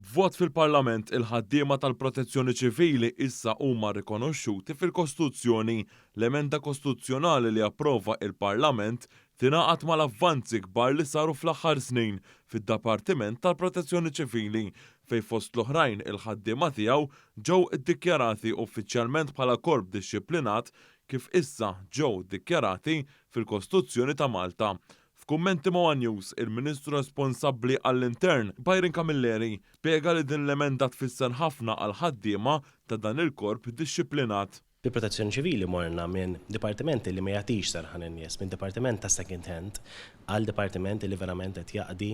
B'vot fil-Parlament, il-ħaddiema tal-Protezzjoni Ċivili issa huma rikonoxxuti fil-Kostituzzjoni. L-emenda kostituzzjonali li approva il-Parlament tingħaqad mal-avvanzi kbar li saru fl-aħħar snin fid-Dipartiment tal-Protezzjoni Ċivili, fejn fost l-oħrajn il-ħaddiema tiegħu ġew iddikjarati uffiċjalment bħala korp dixxiplinat kif issa ġew dikjarati fil-Kostituzzjoni ta' Malta. F'kummenti ma' One News, il-Ministru responsabbli għall-Intern, Byron Camilleri, spjega li din l-emenda tfisser ħafna għall-ħaddiema ta' dan il-korp dixxiplinat. Fil-Protezzjoni Ċivili morna minn dipartiment li ma jagħtix serħan in-nies, minn dipartiment ta' second hand għal dipartiment li verament qed jaqdi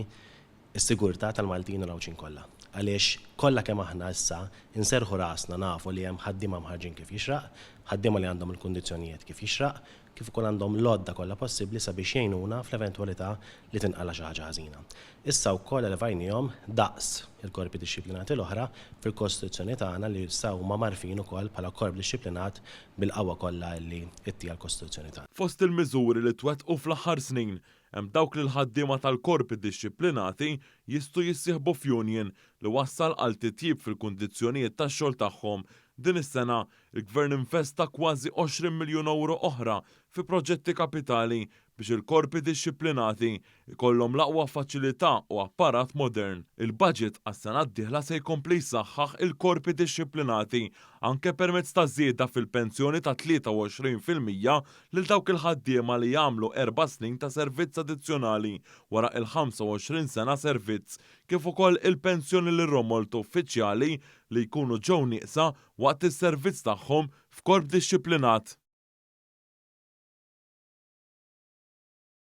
s-sigurtà tal-Maltin u l-Għawdxin kollha. Għaliex kollha kemm aħna issa nserrħu rasna nafu li hemm ħaddiema mħarrġin kif jixraq, ħaddiema li għandhom il-kundizzjonijiet kif jixraq, kif ukoll għandhom l-għodda kollha possibbli sabiex jgħinuna fl-eventwalità li tinqala' xi ħaġa ħażina. Issa wkoll elevajniehom daqs il-korpi dixxiplinati l-oħra fil-Kostituzzjoni tagħna li issa huma mgħarrfin ukoll bħala korp dixxiplinat bil-qawwa kollha li ttiha l-Kostituzzjoni tagħna. Fost il-miżuri li twettqu fl-aħħar snin hemm dawk li l-ħaddiema tal-korpi dixxiplinati jistgħu jissieħbu f'union li wassal għal titjib fil-kundizzjonijiet tax-xogħol tagħhom. Din is-sena, il-Gvern investa kważi 20 miljun ewro oħra fi proġetti kapitali biex il-korpi dixxiplinati jkollhom l-aqwa faċilità u apparat modern. Il-budget għas-sena d-dieħla se jkompli jsaħħaħ il-korpi dixxiplinati anke permezz ta' żieda fil-pensjoni ta' 23% lil dawk il-ħaddiema li jagħmlu 4 snin ta' servizz addizzjonali wara il-25 sena servizz, kif ukoll il-pensjoni lir-romol uffiċjali li jkunu ġew nieqsa waqt is-servizz tagħhom f'korp dixxiplinat.